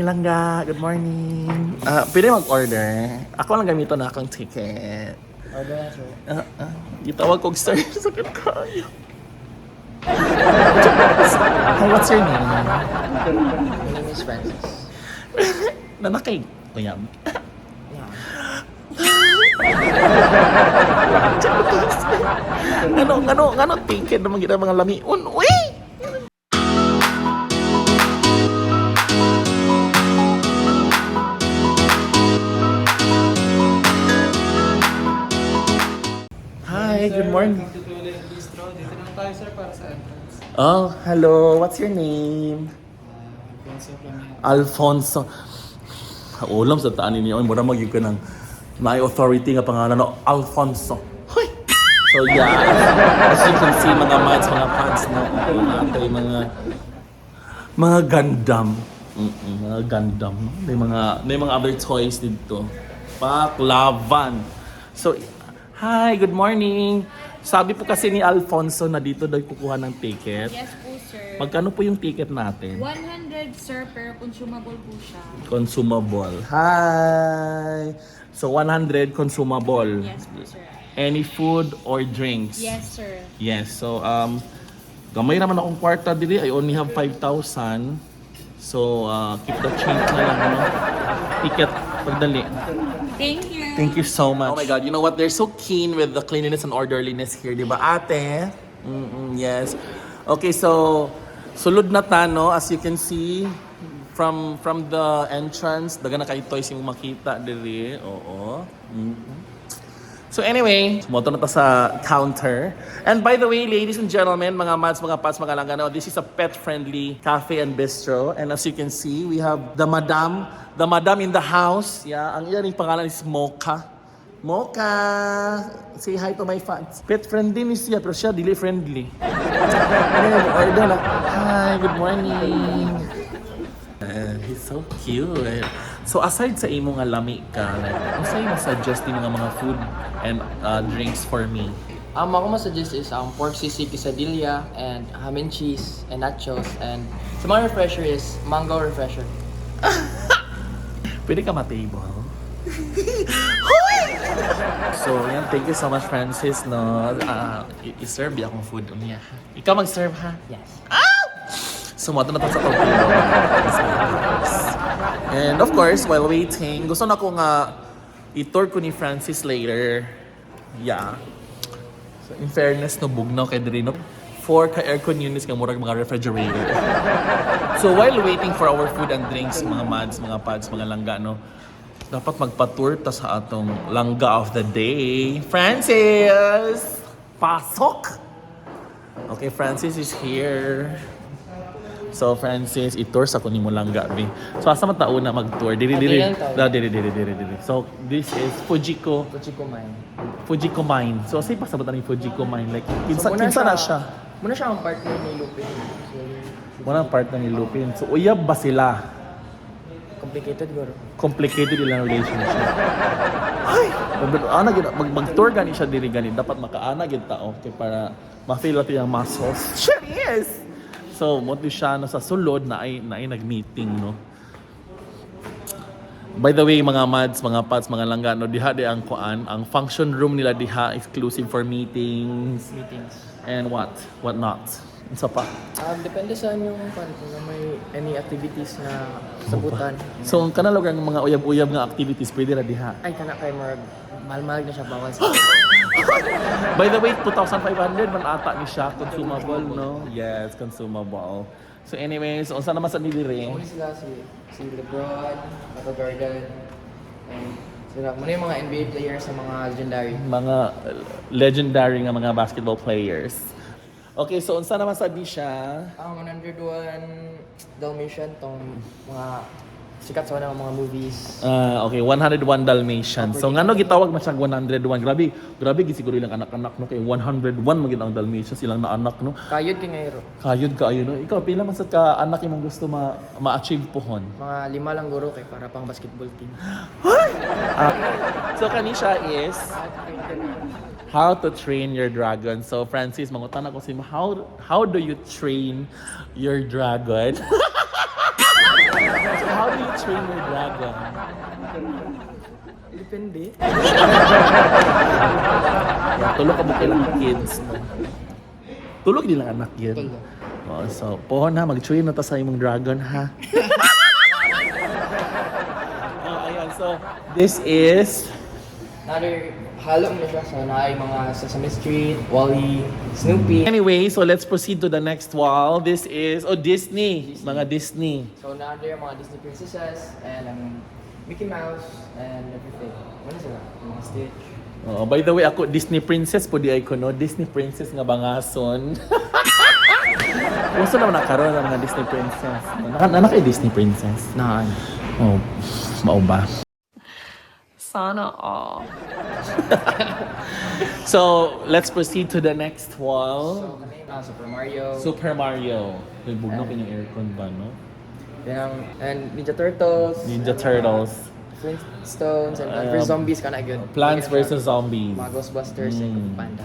Langga, good morning. Ah, pwede mag-order. Ako lang gamiton na akong ticket. Order na, sir. Gitawag kog sir. Sakit kayo. Hi, what's your name? My name is Francis. Nanakay. Kuyam. Yeah. Ano, ticket naman kita mga lamion. Uy! Hi, good morning. Welcome to Tulip Bistro. Dito lang tayo, sir, para sa entrance. Oh, hello. What's your name? Alfonso Flamiano. Alfonso. Ulam sa taan ninyo. Ay, mura magyug ka ng may authority nga pangalan, no? Alfonso. Hoy! So yeah, as you can see, mga mads, mga pads, no? Oo, natay mga Gundam. Mga Gundam. No? May mga other toys dito. Paklavan. So, hi, good morning. Sabi po kasi ni Alfonso na dito daw kukuha ng ticket. Yes po, sir. Magkano po yung ticket natin? 100, sir, pero consumable po siya. Consumable. Hi! So, 100 consumable. Yes po, sir. Any food or drinks? Yes, sir. Yes. So, gamay naman akong kwarta dili. I only have 5,000. So, keep the change na lang, no? Ticket, pagdali. Thank you. Thank you so much. Oh my God, you know what? They're so keen with the cleanliness and orderliness here, di ba, ate? Yes. Okay, so, sulod na ta, no? As you can see, from the entrance, daga na kayo toys yung makita diri. Oo. So anyway, moto na ta sa counter. And by the way, ladies and gentlemen, mga mads, mga pats, mga langga, this is a pet-friendly cafe and bistro. And as you can see, we have the madam in the house. Yeah, ang iya ring pangalan is Mocha. Mocha! Say hi to my fans. Pet-friendly ni siya, pero siya dili friendly. Anyway, order na. Hi, good morning. He's so cute. So aside sa imo nga lami ka, like, unsay ma-suggest nimo nga mga food and drinks for me? Ako masuggest is pork sisig quesadilla and ham and cheese and nachos, and sa mga refresher is mango refresher. Pwede ka ma-table? So, yan, thank you so much, Francis, no? I-serve di akong food niya. Ikaw mag-serve, ha? Yes. So, mo na ta sa table. And of course, while waiting, gusto na ko nga i-tour ko ni Francis later. Yeah. So, in fairness, no, bugnaw kay diri, no? Four ka aircon units nga murag mga refrigerator. So, while waiting for our food and drinks, mga mads, mga pads, mga langga, no? Dapat magpa-tour ta sa atong langga of the day. Francis! Pasok! Okay, Francis is here. So, Francis, i-tour sa kunin mo langga, be. So, asa man tao na mag-tour? Diri, Ah, diri. diri lang tao. Ah, diri, diri, diri, diri. So, this is Fujiko. Fujiko Mine. Fujiko Mine. So, asay pasabot ni Fujiko Mine? Like, kinsa, So, muna kinsa na siya? Muna siya ang partner ni Lupin. So, Muna ang partner ni Lupin. So, uyab ba sila? Complicated guro. Complicated ilang relationship. Ay! Ana gid mag-tour gani siya diri gani. Dapat makaana gid tao kay para ma-feel natin ang muscles. Sure yes. So, mo siya no, sa sulod na ay nag-meeting, no. By the way, mga mads, mga pads, mga langga, no, diha di ang kuan, ang function room nila diha exclusive for meetings Meetings. And what? What not? Unsa pa? Depende sa inyong kung na may any activities na sabutan. So, ang kanalog ang mga uyab-uyab nga activities pwede ra diha. Ay, kana kay murag mahal-mahal na siya, bawal sa. By the way, 2,500 man ata ni siya consumable, no? Yes, consumable. So anyways, unsa naman sa niliri? Muna sila si LeBron, Michael Jordan, and sila. Muna yung mga NBA players sa mga legendary. Mga legendary nga mga basketball players. Okay, so unsa naman sa di siya? Ang 101 Dalmatian, tong mga sikat sa mga movies. Ah, okay, 101 Dalmatian. So ngano gitawag man siyang 101? Grabe, grabe gid siguro ilang anak-anak, no, kay 101 man gid ang Dalmatians ilang naanak, no. Kayod kay ngayro. Kayod kaayo, no. Ikaw pila man sad ka anak imong gusto ma-achieve pohon? Mga lima lang guro kay para pang basketball team. Ah, so kani siya is How to Train Your Dragon. So Francis, mangutan ako si how do you train your dragon? So how do you train your dragon? Depende. Yeah, tulo ka mo kailang kids, no? Tulog din lang anak yun. Tulo. Oh, so, pohon ha, mag-train na ta sa imong dragon ha. Oh, ayan. So, this is Another halo mo na siya. So naay mga Sesame Street, Wall-E, Snoopy. Anyway, so let's proceed to the next wall. This is, oh, Disney. Mga Disney. So naay mga Disney princesses and Mickey Mouse and everything. Ano sila? Mga Stitch. Oh, by the way, ako Disney princess po di ay ko, no? Disney princess nga bangason. Gusto naman nakaroon ng mga Disney princess. Naka, nana kay Disney princess? Naan. Oh, mao ba? Sana all. So, let's proceed to the next wall. So kanay mga Super Mario. Super Mario. May bugnaw kanyang aircon ba, no? Then, and Ninja Turtles. Ninja Turtles. Flintstones and Plants vs. Zombies kana gyud. Plants vs. Zombies. Mga Ghostbusters and Kung Fu Panda.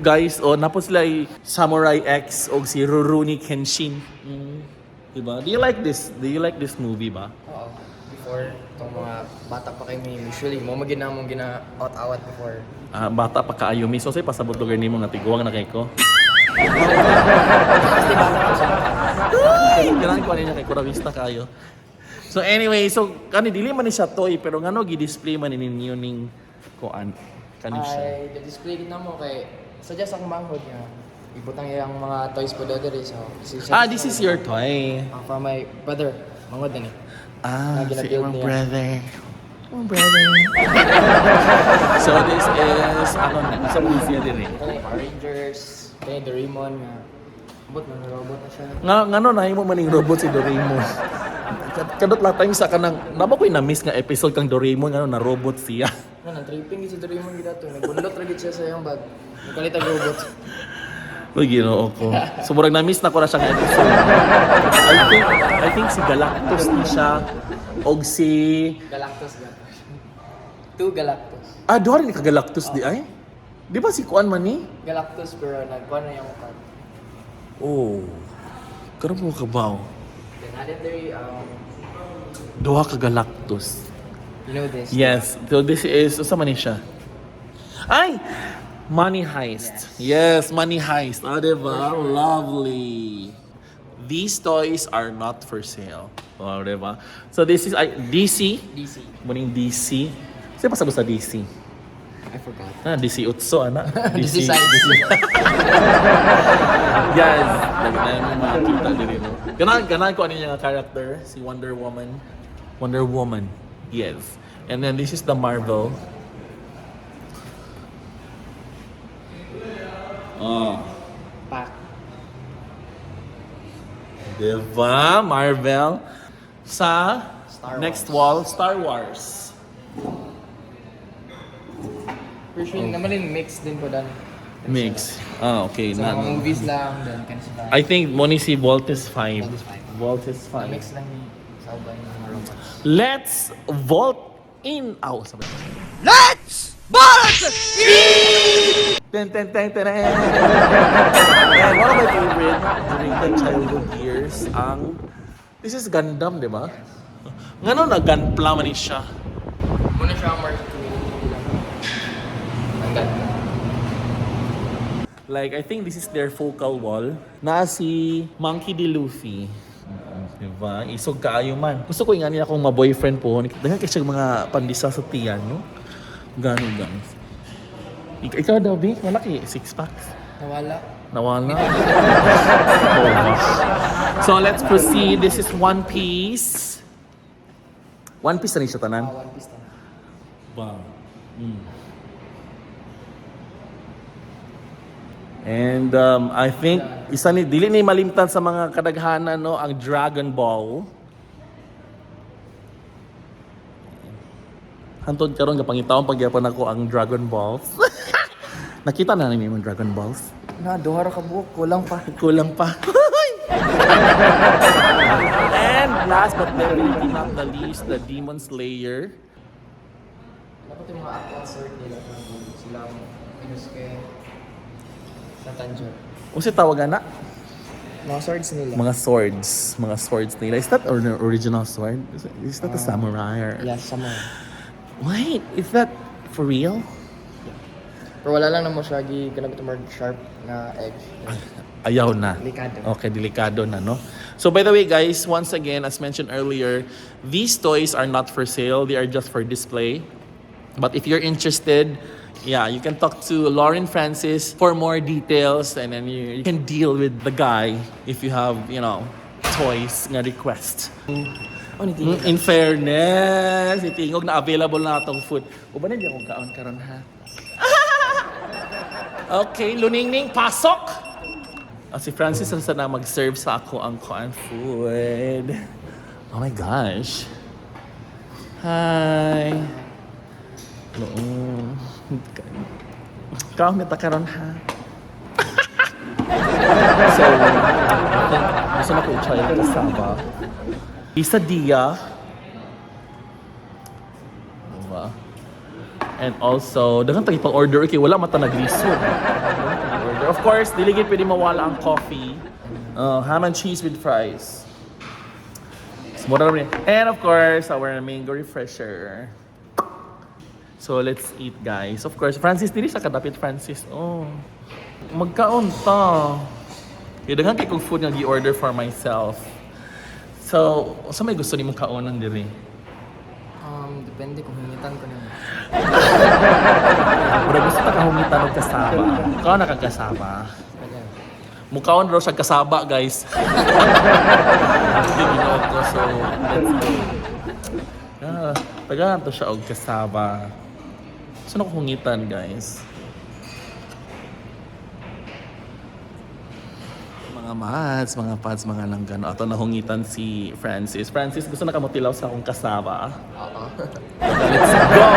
Guys, oh, napos sila ay Samurai X o si Rurouni Kenshin. Diba? Do you like this? Do you like this movie ba? Oo. Before, itong mga bata pa kami, usually, mo magina mong gina-out-awat before. Ah, bata pa kaayo mi. So, say pasabot lugar nimo nga tiguang na kay ko. Ay, ganahan ko ano niya kay Kurawista kayo. So anyway, so kani dili man ni siya toy pero ngano gi-display man ni ninyo ning kuan kani siya. Ay, the-display gid na mo kay suggest akong manghod nga ibutang iyang mga toys po dere, so Ah, this is your toy. Ah, for my brother, manghod na ni. Ah, Na si gina-build imong niya. brother. Imong brother. So this is ano na sa siya dire. Kani Power Rangers, kani Doraemon nga. Abot na robot na siya. Nga ngano nahimo man ning robot si Doraemon. Kadot lang time sa kanang naba ko'y na-miss nga episode kang Doraemon ngano na robot siya. Nga nang tripping gid si Doraemon gid ato, nagbundot ra gid siya sa iyang bag. Nagkalit ang robot. Uy, Ginoo ko. So murag na-miss na ko na siya nga episode. I think si Galactus ni siya og si Galactus Galactus. Two Galactus. Ah, duha rin ni ka Galactus di ay? Di ba si Kuan man ni? Galactus pero nagkuan na yung card. Oh. Karon mo kabaw. Then added there Duha ka Galactus. you know this. Yes. So this is usa man ni siya? Ay! Money Heist. Yes, Money Heist. Ah, diba? Lovely. These toys are not for sale. Oh, diba? So this is ay, DC. DC. Muning DC. Sino pasabot sa DC? I forgot. Ah, DC Utso, ana. DC size. Yes. Lagi na yung makikita din, no? Ganahan, ganahan ko ano yung character, si Wonder Woman. Wonder Woman. Yes. And then this is the Marvel. Oh. Pack. Diba? Marvel. Sa Star next wall, Star Wars. Pretty sure naman din mix din po dan. Mix. Ah, okay. So, Na, mga movies lang, then kan sila. I think mo ni si Voltes 5. Voltes 5. Voltes 5. Mix lang ni sa uban ng mga robots. Let's vault in. Aw, sabay. Let's vault in! Ten, ten, ten, ten, ten. And one of my favorite during the childhood years, ang... This is Gundam, di ba? Ngano na Gunpla man ni siya? Muna siya ang mark community nila. Ang ganda. Like, I think this is their focal wall. Na si Monkey D. Luffy. Diba? Isog kaayo man. Gusto ko yung akong ma-boyfriend po. Daghan kay siya mga pandisa sa tiyan, no? Ganun, guys. Ikaw daw, Bi? Wala kay six packs. Nawala. Nawala. Oh. So, let's proceed. This is One Piece. One Piece na rin siya tanan. Ah, One Piece na. Wow. And I think isa ni dili ni malimtan sa mga kadaghanan, no, ang Dragon Ball. Hantod karon gapangitaon pagyapon ako ang Dragon Balls. Nakita na namin yung Dragon Balls. Na, duha ra ka buok. Kulang pa. Kulang pa. And last but definitely not the least, the Demon Slayer. Dapat yung mga actual sword nila. Sila ang Inosuke sa Tanjiro. Unsa tawag ana? Mga swords nila. Mga swords. Mga swords nila. Is that an original sword? Is that a samurai or? Yes, samurai. Wait, is that for real? Pero wala lang namo siya gi kanang more sharp na edge. Ayaw na. Delikado. Okay, delikado na, no? So, by the way, guys, once again, as mentioned earlier, these toys are not for sale. They are just for display. But if you're interested, yeah, you can talk to Lauren Francis for more details, and then you can deal with the guy if you have toys nga request. Oh, ni In fairness, itingog na available na atong food. Uban na di akong kaon karon ha. Okay, Luningning, pasok! Ah, si Francis ang sana mag-serve sa ako ang kuan food. Oh my gosh. Hi. Noon. Kaon na ta karon ha. So, I think gusto na ko i-try ang cassava. Quesadilla. Diba? And also, daghan tagi pang order okay, wala mata naglisod. Wala mata nag-order. Of course, dili gid pwede mawala ang coffee. Ham and cheese with fries. So, mura naman yun. And of course, our mango refresher. So, let's eat, guys. Of course, Francis, dili sa kadapit, Francis. Oh. Magkaon ta. Kaya daghan kay kong food nga gi-order for myself. So, sa may gusto nimong kaonan diri? Depende kung hingitan ko nimo. Mura gusto ta kahungitan og kasaba. Ikaw na kag kasaba. Pwede. Mukhaon raw siya kasaba, guys. Hindi ginoo ko, so let's go. Ah, tagahan to siya og kasaba. Gusto na ko hungitan, guys. Mga mads, mga pads, mga langgano. Ato nahungitan si Francis. Francis, gusto na ka motilaw sa akong kasaba. Oo. Let's go!